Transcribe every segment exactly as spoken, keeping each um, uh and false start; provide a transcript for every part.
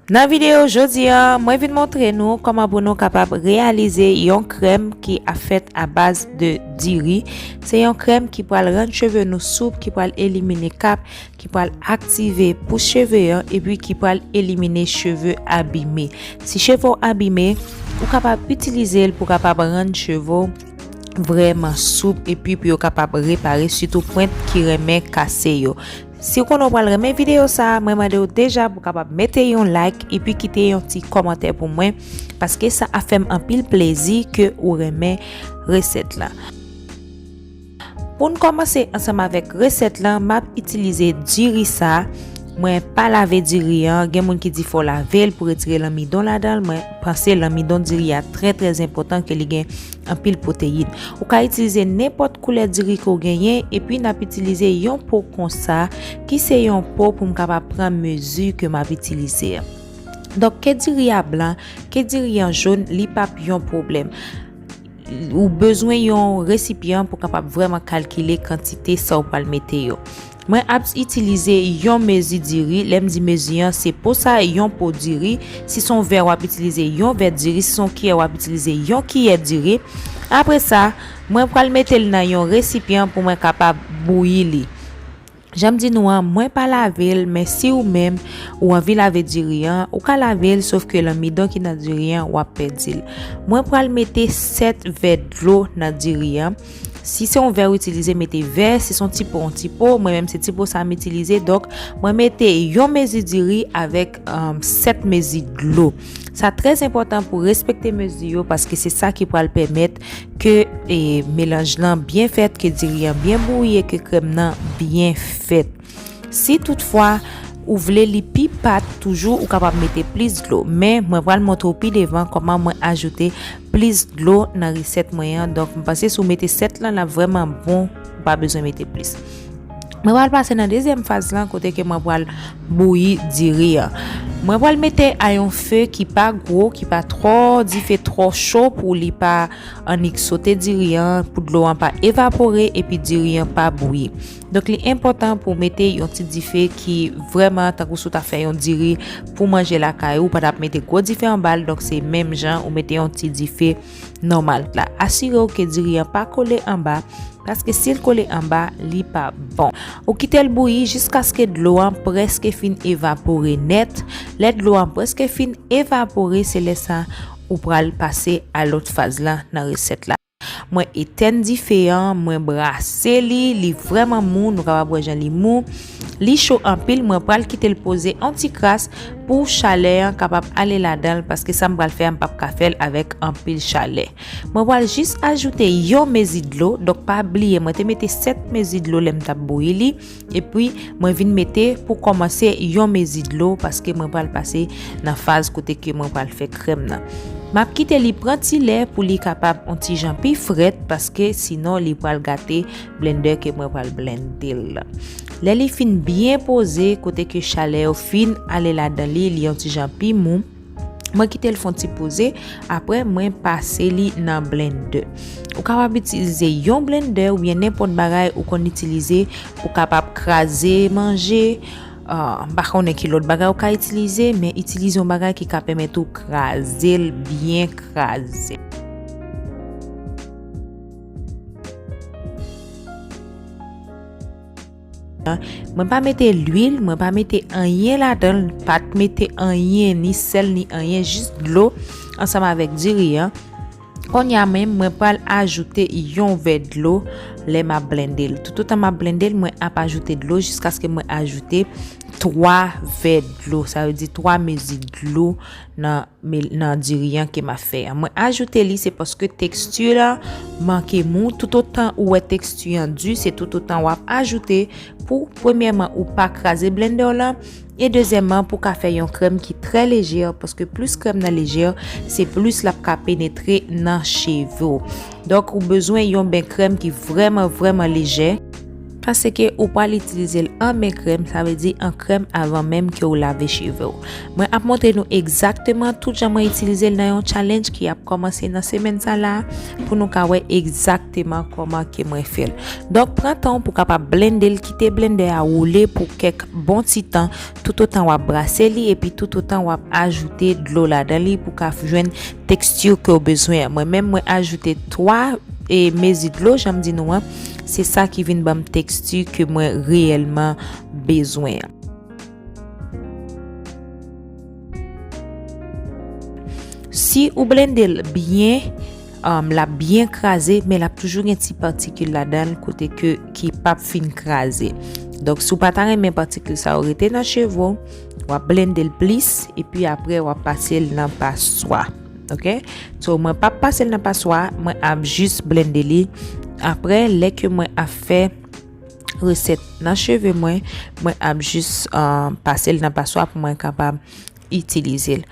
Nan videyo jodi a, mwen vin montre nou kòman pou nou kapab reyalize yon krèm ki ap fèt a baz de diri. Se yon krèm ki pral rann cheve nou soup, ki pral elimine kap, ki pral aktive pous cheve an, epi ki pral elimine cheve abime. Si cheve w abime, ou kapab itilize l pou kapab rann cheve w vrèman soup, epi pou yo kapab repare, sitou pwent ki renmen kase yo. Si w konnen w pral renmen videyo sa a, mwen mande w deja pou w kapab mete yon like epi kite yon ti kòmantè pou mwen, paske sa ap fè m anpil plezi ke ou renmen resèt la. Pou n kòmanse ansanm avèk resèt lan, m ap itilize diri sa. Mwen pa lave diri an. Gen moun ki di fò w lave l pou retire lanmidon ladan l. Mwen panse lanmidon diri a trè, trè enpòtan, ke li gen anpil pwoteyin. Ou ka itilize nenpòt koulè diri ke w genyen, epi n ap itilize yon po konsa, ki se yon po pou m kapab pran mezi ke m ap itilize a. Donk, ke diri a blan, ke diri an jòn, li p ap yon pwoblèm. Ou bezwen yon resipyan pou kapab vrèman kalkile kantite sa w pral mete yo. Mwen ap itilize yon mezi diri. Lè m di mezi an, se po sa, yon po diri. Si se yon vè, w ap itilize yon vè diri. Si se yon kiyè, w ap itilize yon kiyè diri. Apre sa, mwen pral mete l nan yon resipyan pou mwen kapab bouyi li. Jan m di nou an, mwen pa lave l, men si ou menm, ou anvi lave diri an, ou ka lave l, sof ke lanmidon ki nan diri an, w ap pèdi l. Mwen pral mete sèt vè dlo nan diri an. Si se yon vè ou itilize, mete vè. Si se yon ti po, yon ti po. Mwen menm, se ti po sa m itilize. Donk, mwen mete yon mezi diri avèk, um, sèt mezi dlo. Sa trè enpòtan pou respekte mezi yo, paske se sa ki pral pèmèt ke, e, melanj lan byen fèt, ke diri an byen bouyi e ke krèm nan byen fèt. Si toutfwa ou vle li pi pat, toujou ou kapab mete plis dlo. Men mwen pral montre w pi devan kòman mwen ajoute plis dlo nan resèt mwen an. Donk, m panse si w mete sèt lan, l ap vrèman bon. Ou pa bezwen mete plis. Mwen pral pase nan dezyèm faz lan, kote ke mwen pral bouyi diri an. Mwen pral mete a yon fe ki pa gwo, ki pa twò, dife twò cho pou li pa annik sote diri an, pou dlo an pa evapore, epi diri an pa bouyi. Donk, li enpòtan pou w mete yon ti dife ki vrèman tankou si w ta fè yon diri pou manje lakay ou, ou pa t ap mete gwo dife anba l, donk se menm jan ou mete yon ti dife nòmal la. Asire w ke diri an pa kole anba, paske si l kole anba, li pa bon. Ou kite l bouyi jiskaske dlo an prèske fin evapore nèt. Lè dlo an prèske fin evapore, se lè sa ou pral pase a lòt faz la nan resèt la. Mwen etèn dife an, mwen brase li, li vrèman mou, nou kapab wè jan li mou. Li cho anpil, mwen pral kite l poze yon ti kras pou chalè an kapab ale ladan l, paske sa m pral fè a, m p ap ka fè l avèk anpil chalè. Mwen pral jis ajoute yon mezi dlo, donk pa bliye, mwen te mete sèt mezi dlo lè m t ap bouyi li, epi mwen vin mete pou kòmanse yon mezi dlo, paske mwen pral pase nan faz kote ke mwen pral fè krèm nan. M ap kite li pran ti lè pou li kapab yon ti jan pi frèt, paske sinon li pral gate blendè ke mwen pral blende l. Lè li fin byen poze, kote ke chalè yo fin ale ladan li, li yon ti jan pi mou, mwen kite l fè yon ti poze, apre mwen pase li nan blendè. Ou kapab itilize yon blendè oubyen nenpòt bagay ou konn itilize pou kapab kraze manje. Ah, m pa konnen ki lòt bagay ou ka itilize, men itilize yon bagay ki ka pèmèt ou kraze l byen kraze. Mwen pa mete lwil, mwen pa mete anyen ladan l, pa t mete anyen, ni sèl, ni anyen, jis dlo ansanm avèk diri an. Kounye a menm, mwen pral ajoute yon vè dlo lè m ap blende l. Toutotan m ap blende l, mwen ap ajoute dlo jiskaske mwen ajoute twa vè dlo. Sa vle di twa mezi dlo nan, nan diri an ke m ap fè an. Mwen ajoute li, se paske teksti la manke mou. Toutotan ou wè teksti an di, se toutotan w ap ajoute pou, premyèman, ou pa kraze blendè w lan, e dezyèmman, pou ka fè yon krèm ki trè lejè, paske plis krèm nan lejè, se plis l ap ka penetre nan cheve w. Donk, ou bezwen yon ben krèm ki vrèman, vrèman lejè. Paske ou pral itilize l an men krèm, sa vle di an krèm avan menm ke w lave cheve w. Mwen ap montre nou egzakteman tout jan mwen itilize l nan yon challenge ki ap kòmanse nan semèn sa la, pou nou ka wè egzakteman kòman ke mwen fè l. Donk, pran tan w pou kapab blende l, kite blendè a woule pou kèk bon ti tan, toutotan w ap brase li, epi toutotan w ap ajoute dlo ladan li pou ka jwenn teksti ke w bezwen an. Mwen menm, mwen ajoute twa e mezi dlo, jan m di nou an, se sa ki vin ban m teksti ke mwen reyèlman bezwen an. Si ou blende l byen, um, l ap byen kraze, men l ap toujou gen ti patikil ladan l kote ke ki p ap fin kraze. Donk, si w pa ta renmen patikil sa yo rete nan cheve w, w ap blende l plis, epi apre w ap pase l nan paswa. Ok? So, mwen p ap pase l nan paswa, mwen ap jis blende li. Apre, lè ke mwen ap fè resèt nan cheve mwen, mwen ap jis, uh, pase l nan paswa pou mwen kapab itilize l.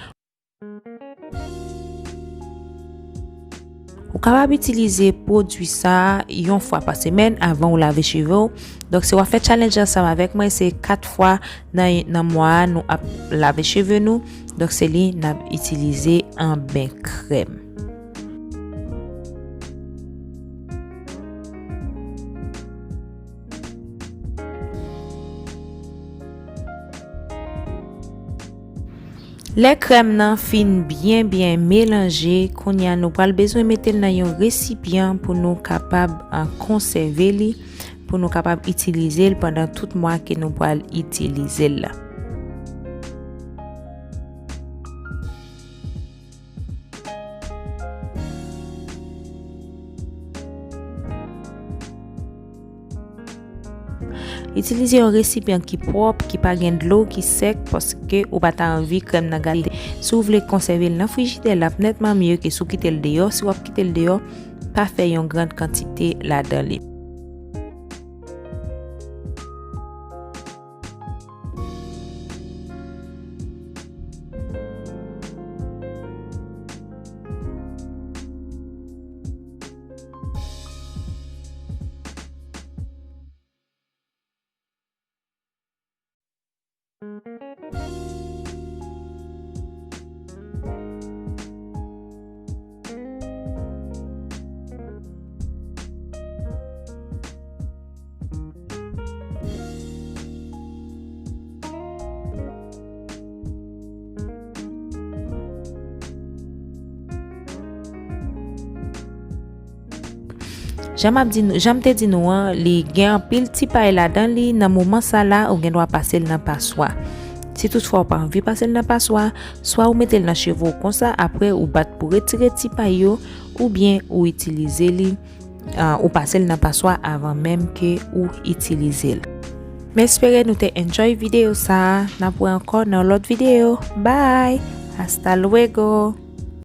Ou kapab itilize pwodui sa a yon fwa pa semèn avan ou lave cheve w. Donk, si w ap fè challenge ansanm avèk mwen, se kat fwa nan, nan mwa a nou ap lave cheve nou. Donk, se li n ap itilize an ben krèm. Lè krèm nan fin byen, byen melanje, kounye a nou pral bezwen mete l nan yon resipyan pou nou kapab, a, konsève li, pou nou kapab itilize l pandan tout mwa ke nou pral itilize l la. Itilize yon resipyan ki pwòp, ki pa gen dlo, ki sèk, paske ou pa ta anvi krèm nan gate. Si w vle konsève l nan frijidè, l ap nètman mye ke si w kite l deyò. Si w ap kite l deyò, pa fè yon gran kantite ladan li. Jan m ap di nou, jan m te di nou an, li gen anpil ti pay ladan li. Nan moman sa la, ou gen dwa pase l nan paswa. Si toutfwa ou pa anvi pase l nan paswa, swa ou mete l nan cheve w konsa, apre ou bat pou retire ti pay yo, oubyen ou itilize li, ah, ou pase l nan paswa avan menm ke ou itilize l. M espere nou te enjoy videyo sa a. N ap wè ankò nan lòt videyo. Bye! Hasta luego!